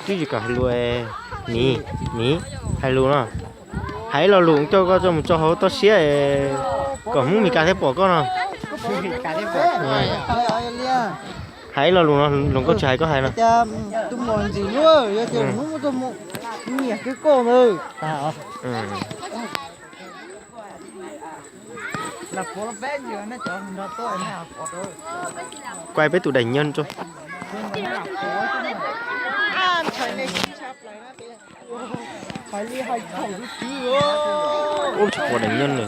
Twb tsis kam hais lus, miv, miv, hais lus no. Hais ib lo lus coj koj tso mus tso hauv toj siab kom Hmoob Mes Kas thiaj pom koj no. Hais ib lo lus no, lus nkauj tsis hais koj hais no. Kuaj peb tus daim nyoog tso. Ub, tsis pom daim nyoog lawm.